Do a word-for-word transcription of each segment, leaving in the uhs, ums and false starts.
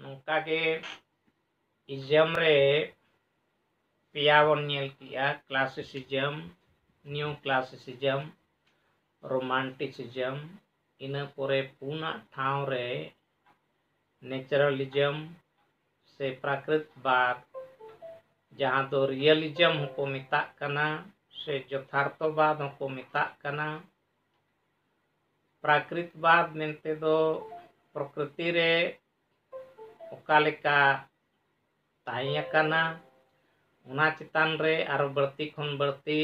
ᱚᱱᱠᱟᱜᱮ ᱤᱡᱚᱢ ᱨᱮ ᱯᱮᱭᱟ ᱵᱚᱱ ᱧᱮᱞ ᱠᱮᱜᱼᱟ, classicism, new classicism, romanticism᱾ ᱤᱱᱟᱹ ᱯᱚᱨᱮ ᱯᱩᱱᱟᱜ ᱴᱷᱟᱶ ᱨᱮ naturalism ᱥᱮ ᱯᱨᱟᱠᱨᱤᱛᱵᱟᱫ, ᱡᱟᱦᱟᱸ ᱫᱚ realism ᱦᱚᱸᱠᱚ ᱢᱮᱛᱟᱜ ᱠᱟᱱᱟ ᱥᱮ ᱡᱚᱛᱷᱟᱨᱛᱷᱚᱵᱟᱫ ᱦᱚᱸᱠᱚ ᱢᱮᱛᱟᱜ ᱠᱟᱱᱟ᱾ ᱯᱨᱟᱠᱨᱤᱛᱵᱟᱫ ᱢᱮᱱᱛᱮ ᱫᱚ ᱯᱨᱚᱠᱨᱤᱛᱤ ᱨᱮ ᱚᱠᱟ ᱞᱮᱠᱟ ᱛᱟᱦᱮᱸ ᱟᱠᱟᱱᱟ, ᱚᱱᱟ ᱪᱮᱛᱟᱱ ᱨᱮ ᱟᱨᱚ ᱵᱟᱹᱲᱛᱤ ᱠᱷᱚᱱ ᱵᱟᱹᱲᱛᱤ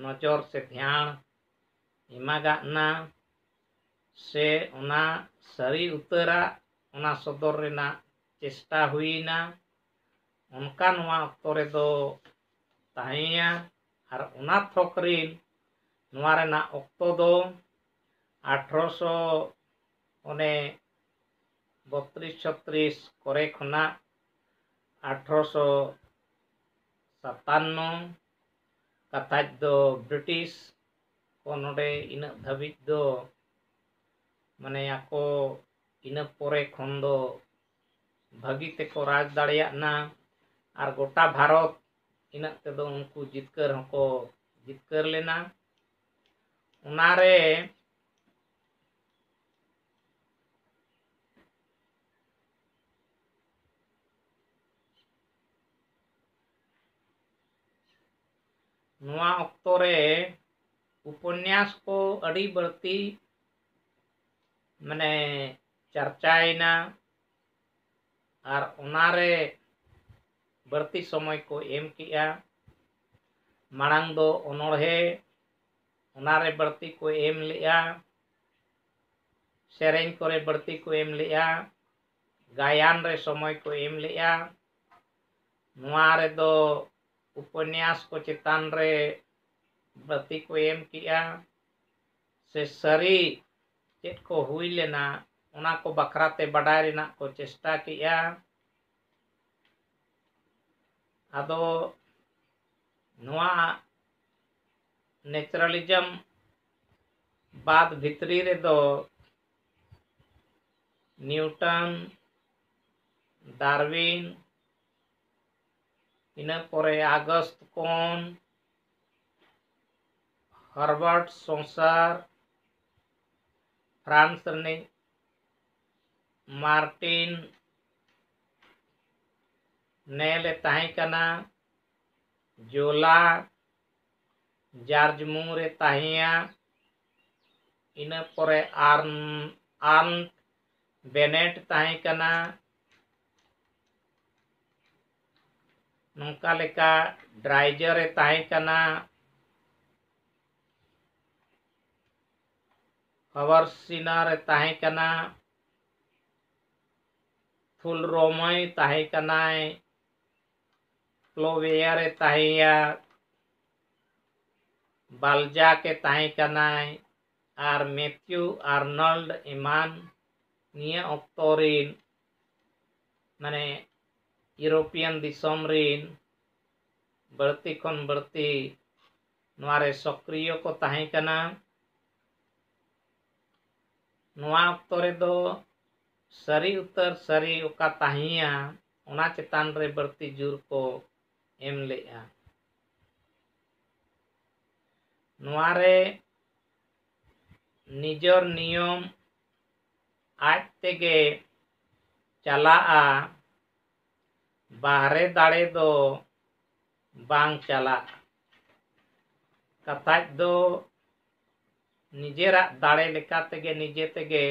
ᱱᱚᱡᱚᱨ ᱥᱮ ᱫᱷᱮᱭᱟᱱ ᱮᱢᱟᱜᱟᱜ ᱱᱟ, ᱥᱮ ᱚᱱᱟ ᱥᱟᱹᱨᱤ ᱩᱛᱟᱹᱨᱟᱜ ᱚᱱᱟ ᱥᱚᱫᱚᱨ ᱨᱮᱱᱟᱜ ᱪᱮᱥᱴᱟ ᱦᱩᱭᱮᱱᱟ᱾ ᱚᱱᱠᱟ ᱱᱚᱣᱟ ᱚᱠᱛᱚ ᱨᱮᱫᱚ ᱛᱟᱦᱮᱸᱭᱟ᱾ ᱟᱨ ᱚᱱᱟ ᱛᱷᱚᱠ ᱨᱤᱱ ᱱᱚᱣᱟ ᱨᱮᱱᱟᱜ ᱚᱠᱛᱚ ᱫᱚ ᱟᱴᱷᱨᱚᱥᱚ ᱚᱱᱮ ᱵᱚᱛᱨᱤᱥ ᱪᱷᱚᱛᱨᱤᱥ ᱠᱚᱨᱮ ᱠᱷᱚᱱᱟᱜ ᱟᱴᱷᱨᱚᱥᱚ ᱥᱟᱛᱟᱱᱱᱚ, ᱠᱟᱛᱷᱟᱡ ᱫᱚ ᱵᱨᱤᱴᱤᱥ ᱠᱚ ᱱᱚᱰᱮ ᱤᱱᱟᱹᱜ ᱫᱷᱟᱹᱵᱤᱡ ᱫᱚ, ᱢᱟᱱᱮ, ᱟᱠᱚ ᱤᱱᱟᱹ ᱯᱚᱨᱮ ᱠᱷᱚᱱ ᱫᱚ ᱵᱷᱟᱹᱜᱤ ᱛᱮᱠᱚ ᱨᱟᱡᱽ ᱫᱟᱲᱮᱭᱟᱜ ᱱᱟ᱾ ᱟᱨ ᱜᱚᱴᱟ ᱵᱷᱟᱨᱚᱛ ᱤᱱᱟᱹᱜ ᱛᱮᱫᱚ ᱩᱱᱠᱩ ᱡᱤᱛᱠᱟᱹᱨ ᱦᱚᱸᱠᱚ ᱡᱤᱛᱠᱟᱹᱨ ᱞᱮᱱᱟ᱾ ᱚᱱᱟᱨᱮ ᱱᱚᱣᱟ ᱚᱠᱛᱚ ᱨᱮ ᱩᱯᱚᱱᱱᱟᱥ ᱠᱚ ᱟᱹᱰᱤ ᱵᱟᱹᱲᱛᱤ, ᱢᱟᱱᱮ, ᱪᱟᱨᱪᱟᱭᱮᱱᱟ᱾ ᱟᱨ ᱚᱱᱟᱨᱮ ᱵᱟᱹᱲᱛᱤ ᱥᱚᱢᱚᱭ ᱠᱚ ᱮᱢ ᱠᱮᱜᱼᱟ᱾ ᱢᱟᱲᱟᱝ ᱫᱚ ᱚᱱᱚᱬᱦᱮ, ᱚᱱᱟᱨᱮ ᱵᱟᱹᱲᱛᱤ ᱠᱚ ᱮᱢ ᱞᱮᱜᱼᱟ᱾ ᱥᱮᱨᱮᱧ ᱠᱚᱨᱮ ᱵᱟᱹᱲᱛᱤ ᱠᱚ ᱮᱢ ᱞᱮᱜᱼᱟ᱾ ᱜᱟᱭᱟᱱ ᱨᱮ ᱥᱚᱢᱚᱭ ᱠᱚ ᱮᱢ ᱞᱮᱜᱼᱟ᱾ ᱱᱚᱣᱟ ᱨᱮᱫᱚ ᱩᱯᱚᱱᱱᱟᱥ ᱠᱚ ᱪᱮᱛᱟᱱ ᱨᱮ ᱵᱟᱹᱲᱛᱤ ᱠᱚ ᱮᱢ ᱠᱮᱜᱼᱟ᱾ ᱥᱮ ᱥᱟᱹᱨᱤ ᱪᱮᱫ ᱠᱚ ᱦᱩᱭ ᱞᱮᱱᱟ, ᱚᱱᱟ ᱠᱚ ᱵᱟᱠᱷᱨᱟ ᱛᱮ ᱵᱟᱰᱟᱭ ᱨᱮᱱᱟᱜ ᱠᱚ ᱪᱮᱥᱴᱟ ᱠᱮᱜᱼᱟ᱾ ᱟᱫᱚ ᱱᱚᱣᱟ naturalism ᱵᱟᱫ ᱵᱷᱤᱛᱨᱤ ᱨᱮᱫᱚ ᱱᱤᱭᱩᱴᱚᱱ, ᱰᱟᱨᱣᱤᱱ, ᱤᱱᱟᱹ ᱯᱚᱨᱮ ᱟᱜᱚᱥᱴ ᱠᱚᱱ, ᱦᱟᱨᱵᱟᱨᱴ ᱥᱚᱥᱟᱨ, ᱯᱷᱨᱟᱱᱥ ᱨᱤᱱᱤᱡ ᱢᱟᱨᱴᱤᱱ ᱱᱮᱞ ᱮ ᱛᱟᱦᱮᱸ ᱠᱟᱱᱟ, ᱡᱳᱞᱟ, ᱡᱟᱨᱡ ᱢᱩᱨ ᱮ ᱛᱟᱦᱮᱸᱭᱟ, ᱤᱱᱟᱹ ᱯᱚᱨᱮ ᱟᱨᱱ-, ᱟᱨᱱᱴ ᱵᱮᱱᱮᱴ ᱛᱟᱦᱮᱸ ᱠᱟᱱᱟ, ᱱᱚᱝᱠᱟ ᱞᱮᱠᱟ ᱰᱨᱟᱭᱡᱟᱨ ᱮ ᱛᱟᱦᱮᱸ ᱠᱟᱱᱟ, ᱦᱟᱣᱟᱨ ᱥᱤᱱᱟᱨ ᱮ ᱛᱟᱦᱮᱸ ᱠᱟᱱᱟ, ᱛᱷᱩᱞ ᱨᱳᱢᱟᱭ ᱛᱟᱦᱮᱸ ᱠᱟᱱᱟᱭ, ᱯᱞᱳᱣᱮᱭᱟᱨ ᱮ ᱛᱟᱦᱮᱸᱭᱟ, ᱵᱟᱞᱡᱟᱠ ᱮ ᱛᱟᱦᱮᱸ ᱠᱟᱱᱟᱭ, ᱟᱨ ᱢᱮᱛᱷᱤᱭᱩ ᱟᱨᱱᱚᱞᱰ ᱮᱢᱟᱱ ᱱᱤᱭᱟᱹ ᱚᱠᱛᱚ ᱨᱤᱱ, ᱢᱟᱱᱮ, ᱤᱭᱩᱨᱳᱯᱤᱭᱟᱱ ᱫᱤᱥᱚᱢ ᱨᱤᱱ ᱵᱟᱹᱲᱛᱤ ᱠᱷᱚᱱ ᱵᱟᱹᱲᱛᱤ ᱱᱚᱣᱟ ᱨᱮ ᱥᱚᱠᱨᱤᱭᱚ ᱠᱚ ᱛᱟᱦᱮᱸ ᱠᱟᱱᱟ᱾ ᱱᱚᱣᱟ ᱚᱠᱛᱚ ᱨᱮᱫᱚ ᱥᱟᱹᱨᱤ ᱩᱛᱟᱹᱨ ᱥᱟᱹᱨᱤ ᱚᱠᱟ ᱛᱟᱦᱮᱸᱭᱟ, ᱚᱱᱟ ᱪᱮᱛᱟᱱ ᱨᱮ ᱵᱟᱹᱲᱛᱤ ᱡᱳᱨ ᱠᱚ ᱮᱢ ᱞᱮᱫᱼᱟ᱾ ᱱᱚᱣᱟ ᱨᱮ ᱱᱤᱡᱚᱨ ᱱᱤᱭᱚᱢ ᱟᱡ ᱛᱮᱜᱮ ᱪᱟᱞᱟᱜᱼᱟ, ᱵᱟᱦᱨᱮ ᱫᱟᱲᱮ ᱫᱚ ᱵᱟᱝ ᱪᱟᱞᱟᱜᱼᱟ᱾ ᱠᱟᱛᱷᱟᱡ ᱫᱚ ᱱᱤᱡᱮᱨᱟᱜ ᱫᱟᱲᱮ ᱞᱮᱠᱟ ᱛᱮᱜᱮ ᱱᱤᱡᱮ ᱛᱮᱜᱮ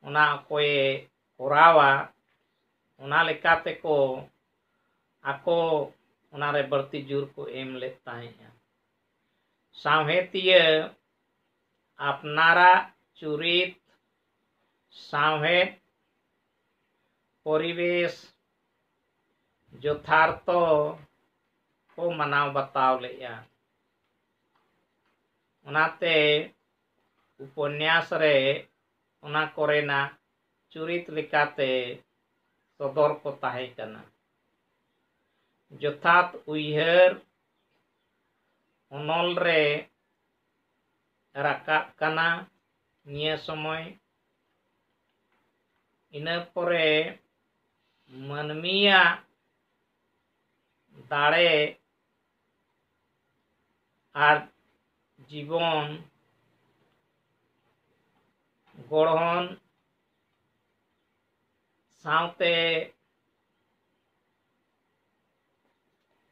ᱚᱱᱟ ᱚᱠᱚᱭᱮ ᱠᱚᱨᱟᱣᱟ, ᱚᱱᱟ ᱞᱮᱠᱟ ᱛᱮᱠᱚ ᱟᱠᱚ ᱚᱱᱟᱨᱮ ᱵᱟᱹᱲᱛᱤ ᱡᱳᱨ ᱠᱚ ᱮᱢ ᱞᱮᱫ ᱛᱟᱦᱮᱸᱫᱼᱟ᱾ ᱥᱟᱶᱦᱮᱫᱤᱭᱟᱹ ᱟᱯᱱᱟᱨᱟᱜ ᱪᱩᱨᱤᱛ, ᱥᱟᱶᱦᱮᱫ, ᱯᱚᱨᱤᱵᱮᱥ, ᱡᱚᱛᱷᱟᱨᱛᱷᱚ ᱠᱚ ᱢᱟᱱᱟᱣ ᱵᱟᱛᱟᱣ ᱞᱮᱫᱼᱟ᱾ ᱚᱱᱟᱛᱮ ᱩᱯᱚᱱᱭᱟᱥ ᱨᱮ ᱚᱱᱟ ᱠᱚᱨᱮᱱᱟᱜ ᱪᱩᱨᱤᱛ ᱞᱮᱠᱟᱛᱮ ᱥᱚᱫᱚᱨ ᱠᱚ ᱛᱟᱦᱮᱸ ᱠᱟᱱᱟ᱾ ᱡᱚᱛᱷᱟᱛ ᱩᱭᱦᱟᱹᱨ ᱚᱱᱚᱞ ᱨᱮ ᱨᱟᱠᱟᱵ ᱠᱟᱱᱟ ᱱᱤᱭᱟᱹ ᱥᱚᱢᱚᱭ᱾ ᱤᱱᱟᱹ ᱯᱚᱨᱮ ᱢᱟᱹᱱᱢᱤᱭᱟᱜ ᱫᱟᱲᱮ ᱟᱨ ᱡᱤᱵᱚᱱ ᱜᱚᱲᱦᱚᱱ ᱥᱟᱶᱛᱮ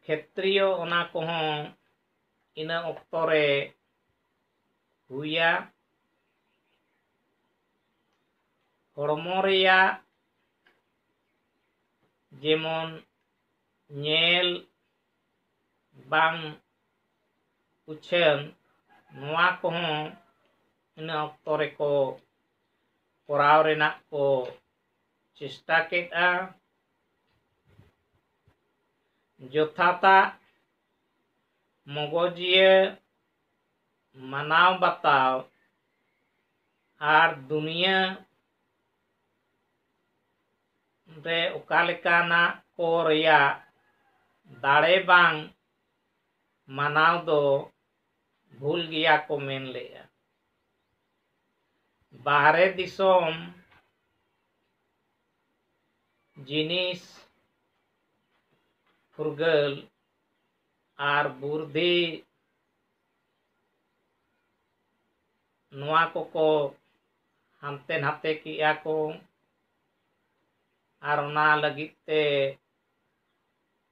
ᱠᱷᱮᱛᱨᱤᱭᱚ ᱚᱱᱟ ᱠᱚᱦᱚᱸ ᱤᱱᱟᱹ ᱚᱠᱛᱚ ᱨᱮ ᱦᱩᱭᱟ᱾ ᱦᱚᱲᱢᱚ ᱨᱮᱭᱟᱜ ᱡᱮᱢᱚᱱ ᱧᱮᱞ ᱵᱟᱝ ᱩᱪᱷᱟᱹᱱ, ᱱᱚᱣᱟ ᱠᱚᱦᱚᱸ ᱤᱱᱟᱹ ᱚᱠᱛᱚ ᱨᱮᱠᱚ ᱠᱚᱨᱟᱣ ᱨᱮᱱᱟᱜ ᱠᱚ ᱪᱮᱥᱴᱟ ᱠᱮᱫᱼᱟ᱾ ᱡᱚᱛᱷᱟᱛᱟᱜ ᱢᱚᱜᱚᱡᱤᱭᱟᱹ ᱢᱟᱱᱟᱣ ᱵᱟᱛᱟᱣ ᱟᱨ ᱫᱩᱱᱤᱭᱟᱹ ᱨᱮ ᱚᱠᱟ ᱞᱮᱠᱟᱱᱟᱜ ᱠᱚ ᱨᱮᱭᱟᱜ ᱫᱟᱲᱮ ᱵᱟᱝ ᱢᱟᱱᱟᱣ ᱫᱚ ᱵᱷᱩᱞ ᱜᱮᱭᱟ ᱠᱚ ᱢᱮᱱ ᱞᱮᱫᱼᱟ᱾ ᱵᱟᱦᱨᱮ ᱫᱤᱥᱚᱢ ᱡᱤᱱᱤᱥ ᱯᱷᱩᱨᱜᱟᱹᱞ ᱟᱨ ᱵᱩᱨᱫᱷᱤ, ᱱᱚᱣᱟ ᱠᱚᱠᱚ ᱦᱟᱱᱛᱮ ᱱᱟᱛᱮ ᱠᱮᱜᱼᱟ ᱠᱚ, ᱟᱨ ᱚᱱᱟ ᱞᱟᱹᱜᱤᱫ ᱛᱮ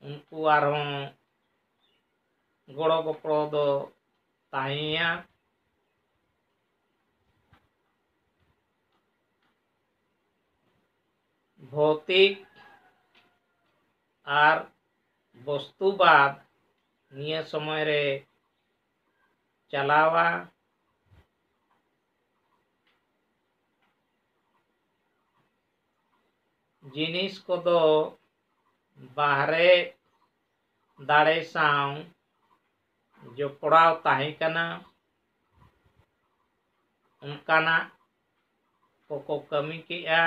ᱩᱱᱠᱩ ᱟᱨᱦᱚᱸ ᱜᱚᱲᱚ ᱜᱚᱯᱚᱲᱚ ᱫᱚ ᱛᱟᱦᱮᱸᱭᱟ᱾ ᱵᱷᱳᱣᱛᱤᱠ ᱟᱨ ᱵᱚᱥᱛᱩᱵᱟᱫ ᱱᱤᱭᱟᱹ ᱥᱚᱢᱚᱭ ᱨᱮ ᱪᱟᱞᱟᱣᱟ᱾ ᱡᱤᱱᱤᱥ ᱠᱚᱫᱚ ᱵᱟᱦᱨᱮ ᱫᱟᱲᱮ ᱥᱟᱶ ᱡᱚᱯᱲᱟᱣ ᱛᱟᱦᱮᱸ ᱠᱟᱱᱟ, ᱚᱱᱠᱟᱱᱟᱜ ᱠᱚᱠᱚ ᱠᱟᱹᱢᱤ ᱠᱮᱜᱼᱟ᱾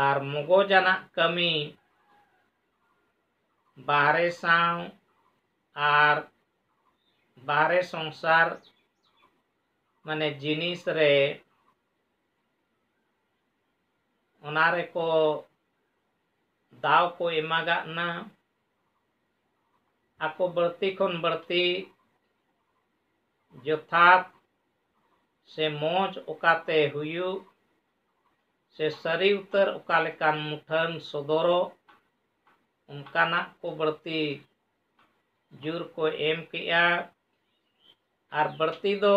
ᱟᱨ ᱢᱚᱜᱚᱡᱽ ᱟᱱᱟᱜ ᱠᱟᱹᱢᱤ ᱵᱟᱦᱨᱮ ᱥᱟᱶ ᱟᱨ ᱵᱟᱦᱨᱮ ᱥᱚᱝᱥᱟᱨ, ᱢᱟᱱᱮ ᱡᱤᱱᱤᱥ ᱨᱮ ᱚᱱᱟ ᱨᱮᱠᱚ ᱫᱟᱣ ᱠᱚ ᱮᱢᱟᱜᱟᱜ ᱱᱟ᱾ ᱟᱠᱚ ᱵᱟᱹᱲᱛᱤ ᱠᱷᱚᱱ ᱵᱟᱹᱲᱛᱤ ᱡᱚᱛᱷᱟᱛ ᱥᱮ ᱢᱚᱡᱽ ᱚᱠᱟᱛᱮ ᱦᱩᱭᱩᱜ ᱥᱮ ᱥᱟᱹᱨᱤ ᱩᱛᱟᱹᱨ ᱚᱠᱟ ᱞᱮᱠᱟᱱ ᱢᱩᱴᱷᱟᱹᱱ ᱥᱚᱫᱚᱨᱚᱜ, ᱚᱱᱠᱟᱱᱟᱜ ᱠᱚ ᱵᱟᱹᱲᱛᱤ ᱡᱳᱨ ᱠᱚ ᱮᱢ ᱠᱮᱜᱼᱟ᱾ ᱟᱨ ᱵᱟᱹᱲᱛᱤ ᱫᱚ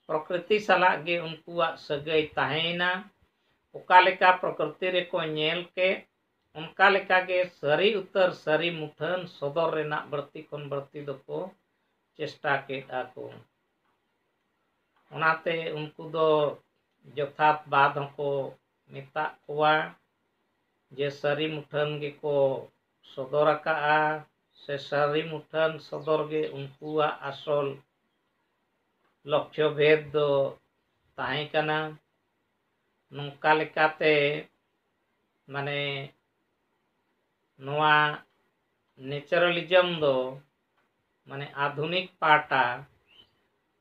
ᱯᱨᱚᱠᱨᱤᱛᱤ ᱥᱟᱞᱟᱜ ᱜᱮ ᱩᱱᱠᱩᱣᱟᱜ ᱥᱟᱹᱜᱟᱹᱭ ᱛᱟᱦᱮᱸᱭᱮᱱᱟ᱾ ᱚᱠᱟ ᱞᱮᱠᱟ ᱯᱨᱚᱠᱨᱤᱛᱤ ᱨᱮᱠᱚ ᱧᱮᱞ ᱠᱮᱫ, ᱚᱱᱠᱟ ᱞᱮᱠᱟ ᱜᱮ ᱥᱟᱹᱨᱤ ᱩᱛᱟᱹᱨ ᱥᱟᱹᱨᱤ ᱢᱩᱴᱷᱟᱹᱱ ᱥᱚᱫᱚᱨ ᱨᱮᱱᱟᱜ ᱵᱟᱹᱲᱛᱤ ᱠᱷᱚᱱ ᱵᱟᱹᱲᱛᱤ ᱫᱚᱠᱚ ᱪᱮᱥᱴᱟ ᱠᱮᱫᱼᱟ ᱠᱚ᱾ ᱚᱱᱟᱛᱮ ᱩᱱᱠᱩ ᱫᱚ ᱡᱚᱛᱷᱟᱛ ᱵᱟᱫ ᱦᱚᱸᱠᱚ ᱢᱮᱛᱟᱜ ᱠᱚᱣᱟ ᱡᱮ ᱥᱟᱹᱨᱤ ᱢᱩᱴᱷᱟᱹᱱ ᱜᱮᱠᱚ ᱥᱚᱫᱚᱨ ᱟᱠᱟᱫᱼᱟ, ᱥᱮ ᱥᱟᱹᱨᱤ ᱢᱩᱴᱷᱟᱹᱱ ᱥᱚᱫᱚᱨ ᱜᱮ ᱩᱱᱠᱩᱣᱟᱜ ᱟᱥᱚᱞ ᱞᱚᱠᱠᱷᱚ ᱵᱷᱮᱫ ᱫᱚ ᱛᱟᱦᱮᱸ ᱠᱟᱱᱟ᱾ ᱱᱚᱝᱠᱟ ᱞᱮᱠᱟᱛᱮ ᱢᱟᱱᱮ ᱱᱚᱣᱟ ᱱᱮᱪᱟᱨᱟᱞᱤᱡᱚᱢ ᱫᱚ ᱢᱟᱱᱮ ᱟᱫᱷᱩᱱᱤᱠ ᱯᱟᱦᱴᱟ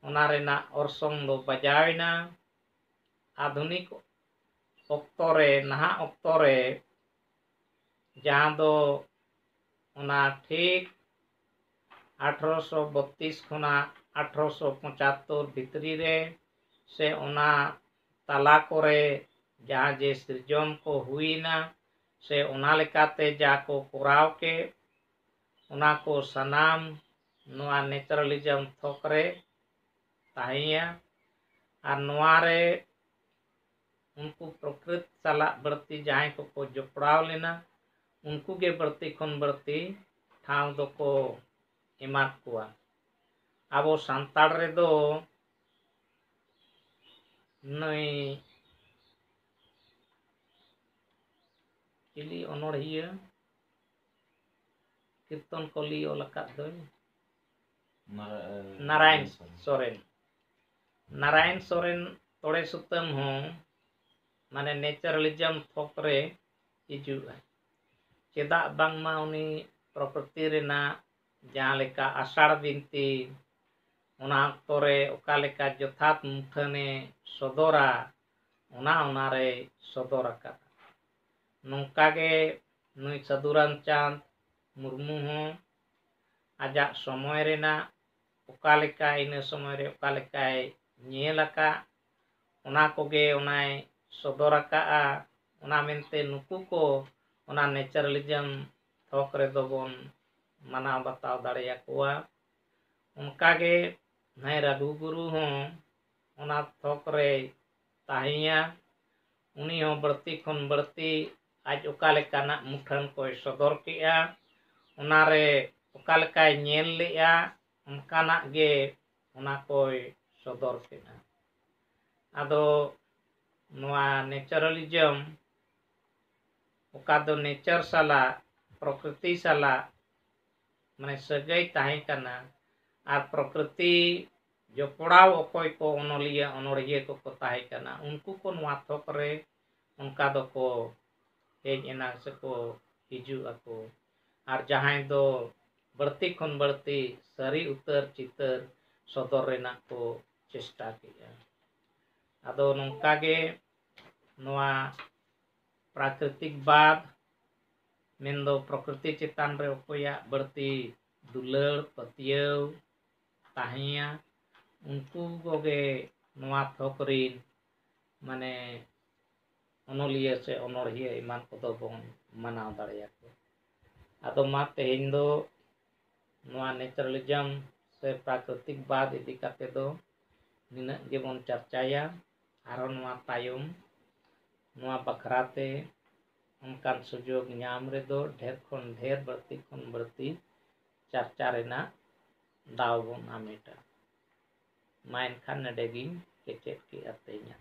ᱚᱱᱟ ᱨᱮᱱᱟᱜ ᱚᱨᱥᱚᱝ ᱫᱚ ᱵᱟᱡᱟᱣ ᱮᱱᱟ᱾ ᱟᱫᱷᱩᱱᱤᱠ ᱚᱠᱛᱚ ᱨᱮ, ᱱᱟᱦᱟᱜ ᱚᱠᱛᱚ ᱨᱮ ᱡᱟᱦᱟᱸ ᱫᱚ ᱚᱱᱟ ᱴᱷᱤᱠ ᱟᱴᱷᱨᱚᱥᱚ ᱵᱚᱛᱛᱨᱤᱥ ᱠᱷᱚᱱᱟᱜ ᱟᱴᱷᱨᱚᱥᱚ ᱯᱚᱸᱪᱟᱛᱛᱳᱨ ᱵᱷᱤᱛᱨᱤ ᱨᱮ ᱥᱮ ᱚᱱᱟ ᱛᱟᱞᱟ ᱠᱚᱨᱮ ᱡᱟᱦᱟᱸ ᱡᱮ ᱥᱤᱨᱡᱚᱱ ᱠᱚ ᱦᱩᱭᱮᱱᱟ ᱥᱮ ᱚᱱᱟ ᱞᱮᱠᱟᱛᱮ ᱡᱟ ᱠᱚ ᱠᱚᱨᱟᱣ ᱠᱮᱫ, ᱚᱱᱟ ᱠᱚ ᱥᱟᱱᱟᱢ ᱱᱚᱣᱟ ᱱᱮᱪᱟᱨᱟᱞᱤᱡᱚᱢ ᱛᱷᱚᱠ ᱨᱮ ᱛᱟᱦᱮᱸᱭᱟ᱾ ᱟᱨ ᱱᱚᱣᱟ ᱨᱮ ᱩᱱᱠᱩ ᱯᱨᱚᱠᱨᱤᱛ ᱥᱟᱞᱟᱜ ᱵᱟᱹᱲᱛᱤ ᱡᱟᱦᱟᱸᱭ ᱠᱚᱠᱚ ᱡᱚᱯᱲᱟᱣ ᱞᱮᱱᱟ, ᱩᱱᱠᱩ ᱜᱮ ᱵᱟᱹᱲᱛᱤ ᱠᱷᱚᱱ ᱵᱟᱹᱲᱛᱤ ᱴᱷᱟᱶ ᱫᱚᱠᱚ ᱮᱢᱟᱫ ᱠᱚᱣᱟ᱾ ᱟᱵᱚ ᱥᱟᱱᱛᱟᱲ ᱨᱮᱫᱚ ᱱᱩᱭ ᱪᱤᱞᱤ ᱚᱱᱚᱬᱦᱤᱭᱟᱹ ᱠᱤᱨᱛᱚᱱ ᱠᱚᱞᱤ ᱚᱞ ᱟᱠᱟᱫ ᱫᱚᱭ? ᱱᱟᱨᱟ-, ᱱᱟᱨᱟᱭᱚᱱ ᱥᱚᱨᱮᱱ᱾ ᱥᱚᱨᱮᱱ᱾ ᱱᱟᱨᱟᱭᱚᱱ ᱥᱚᱨᱮᱱ ᱛᱚᱲᱮ ᱥᱩᱛᱟᱹᱢ ᱦᱚᱸ ᱢᱟᱱᱮ ᱱᱮᱪᱟᱨᱟᱞᱤᱡᱚᱢ ᱛᱷᱚᱠ ᱨᱮ ᱦᱤᱡᱩᱜᱼᱟ᱾ ᱪᱮᱫᱟᱜ ᱵᱟᱝᱢᱟ ᱩᱱᱤ ᱯᱨᱚᱠᱨᱤᱛᱤ ᱨᱮᱱᱟᱜ ᱡᱟᱦᱟᱸ ᱞᱮᱠᱟ ᱟᱥᱟᱲ ᱵᱤᱱᱛᱤ, ᱚᱱᱟ ᱚᱠᱛᱚ ᱨᱮ ᱚᱠᱟ ᱞᱮᱠᱟ ᱡᱚᱛᱷᱟᱛ ᱢᱩᱴᱷᱟᱹᱱᱮ ᱥᱚᱫᱚᱨᱟ, ᱚᱱᱟ ᱚᱱᱟ ᱨᱮᱭ ᱥᱚᱫᱚᱨ ᱟᱠᱟᱫᱟ᱾ ᱱᱚᱝᱠᱟ ᱜᱮ ᱱᱩᱭ ᱥᱟᱹᱫᱷᱩ ᱨᱟᱢᱪᱟᱸᱫᱽ ᱢᱩᱨᱢᱩ ᱦᱚᱸ ᱟᱡᱟᱜ ᱥᱚᱢᱚᱭ ᱨᱮᱱᱟᱜ ᱚᱠᱟ ᱞᱮᱠᱟ, ᱤᱱᱟᱹ ᱥᱚᱢᱚᱭ ᱨᱮ ᱚᱠᱟ ᱞᱮᱠᱟᱭ ᱧᱮᱞ ᱟᱠᱟᱫ, ᱚᱱᱟ ᱠᱚᱜᱮ ᱚᱱᱟᱭ ᱥᱚᱫᱚᱨ ᱟᱠᱟᱫᱼᱟ᱾ ᱚᱱᱟ ᱢᱮᱱᱛᱮ ᱱᱩᱠᱩ ᱠᱚ ᱚᱱᱟ ᱱᱮᱪᱟᱨᱟᱞᱤᱡᱚᱢ ᱛᱷᱚᱠ ᱨᱮᱫᱚ ᱵᱚᱱ ᱢᱟᱱᱟᱣ ᱵᱟᱛᱟᱣ ᱫᱟᱲᱮᱭᱟᱠᱚᱣᱟ᱾ ᱚᱱᱠᱟᱜᱮ ᱱᱟᱭ ᱨᱟᱹᱜᱷᱩ ᱜᱩᱨᱩ ᱦᱚᱸ ᱚᱱᱟ ᱛᱷᱚᱠ ᱨᱮᱭ ᱛᱟᱦᱮᱸᱭᱟ᱾ ᱩᱱᱤ ᱦᱚᱸ ᱵᱟᱹᱲᱛᱤ ᱠᱷᱚᱱ ᱵᱟᱹᱲᱛᱤ ᱟᱡ ᱚᱠᱟ ᱞᱮᱠᱟᱱᱟᱜ ᱢᱩᱴᱷᱟᱹᱱ ᱠᱚᱭ ᱥᱚᱫᱚᱨ ᱠᱮᱜᱼᱟ, ᱚᱱᱟᱨᱮ ᱚᱠᱟ ᱞᱮᱠᱟᱭ ᱧᱮᱞ ᱞᱮᱜᱼᱟ, ᱚᱱᱠᱟᱱᱟᱜ ᱜᱮ ᱚᱱᱟ ᱠᱚᱭ ᱥᱚᱫᱚᱨ ᱠᱮᱜᱼᱟ᱾ ᱟᱫᱚ ᱱᱚᱣᱟ ᱱᱮᱪᱟᱨᱟᱞᱤᱡᱚᱢ, ᱚᱠᱟ ᱫᱚ ᱱᱮᱪᱟᱨ ᱥᱟᱞᱟᱜ, ᱯᱨᱚᱠᱨᱤᱛᱤ ᱥᱟᱞᱟᱜ ᱢᱟᱱᱮ ᱥᱟᱹᱜᱟᱹᱭ ᱛᱟᱦᱮᱸ ᱠᱟᱱᱟ, ᱟᱨ ᱯᱨᱚᱠᱨᱤᱛᱤ ᱡᱚᱯᱲᱟᱣ ᱚᱠᱚᱭ ᱠᱚ ᱚᱱᱚᱞᱤᱭᱟᱹ ᱚᱱᱚᱲᱦᱤᱭᱟᱹ ᱠᱚᱠᱚ ᱛᱟᱦᱮᱸ ᱠᱟᱱᱟ, ᱩᱱᱠᱩ ᱠᱚ ᱱᱚᱣᱟ ᱛᱷᱚᱠ ᱨᱮ ᱚᱱᱠᱟ ᱫᱚᱠᱚ ᱦᱮᱡ ᱮᱱᱟ ᱥᱮᱠᱚ ᱦᱤᱡᱩᱜ ᱟᱠᱚ᱾ ᱟᱨ ᱡᱟᱦᱟᱸᱭ ᱫᱚ ᱵᱟᱹᱲᱛᱤ ᱠᱷᱚᱱ ᱵᱟᱹᱲᱛᱤ ᱥᱟᱹᱨᱤ ᱩᱛᱟᱹᱨ ᱪᱤᱛᱟᱹᱨ ᱥᱚᱫᱚᱨ ᱨᱮᱱᱟᱜ ᱠᱚ ᱪᱮᱥᱴᱟ ᱠᱮᱜᱼᱟ᱾ ᱟᱫᱚ ᱱᱚᱝᱠᱟ ᱜᱮ ᱱᱚᱣᱟ ᱯᱨᱟᱠᱨᱤᱛᱤᱠ ᱵᱟᱫ, ᱢᱮᱱᱫᱚ ᱯᱨᱚᱠᱨᱤᱛᱤ ᱪᱮᱛᱟᱱ ᱨᱮ ᱚᱠᱚᱭᱟᱜ ᱵᱟᱹᱲᱛᱤ ᱫᱩᱞᱟᱹᱲ ᱯᱟᱹᱛᱭᱟᱹᱣ ᱛᱟᱦᱮᱸᱭᱟ, ᱩᱱᱠᱩ ᱠᱚᱜᱮ ᱱᱚᱣᱟ ᱛᱷᱚᱠ ᱨᱤᱱ ᱢᱟᱱᱮ ᱚᱱᱚᱞᱤᱭᱟᱹ ᱥᱮ ᱚᱱᱚᱲᱦᱤᱭᱟᱹ ᱮᱢᱟᱱ ᱠᱚᱫᱚ ᱵᱚᱱ ᱢᱟᱱᱟᱣ ᱫᱟᱲᱮᱭᱟᱠᱚᱣᱟ᱾ ᱟᱫᱚ ᱢᱟ ᱛᱮᱦᱮᱧ ᱫᱚ ᱱᱚᱣᱟ ᱱᱮᱪᱟᱨᱟᱞᱤᱡᱚᱢ ᱥᱮ ᱯᱨᱟᱠᱨᱤᱛᱤᱠ ᱵᱟᱫ ᱤᱫᱤ ᱠᱟᱛᱮ ᱫᱚ ᱱᱤᱱᱟᱹᱜ ᱜᱮᱵᱚᱱ ᱪᱟᱨᱪᱟᱭᱟ᱾ ᱟᱨᱦᱚᱸ ᱱᱚᱣᱟ ᱛᱟᱭᱚᱢ ᱱᱚᱣᱟ ᱵᱟᱠᱷᱨᱟ ᱛᱮ ᱚᱱᱠᱟᱱ ᱥᱩᱡᱳᱜᱽ ᱧᱟᱢ ᱨᱮᱫᱚ ᱰᱷᱮᱨ ᱠᱷᱚᱱ ᱰᱷᱮᱨ, ᱵᱟᱹᱲᱛᱤ ᱠᱷᱚᱱ ᱵᱟᱹᱲᱛᱤ ᱪᱟᱨᱪᱟ ᱨᱮᱱᱟᱜ ᱫᱟᱣ ᱵᱚᱱ ᱦᱟᱢᱮᱴᱟ᱾ ᱢᱟ ᱮᱱᱠᱷᱟᱱ ᱱᱚᱰᱮ ᱜᱤᱧ ᱠᱮᱪᱮᱫ ᱠᱮᱜᱼᱟ ᱛᱮᱦᱮᱧᱟᱜ᱾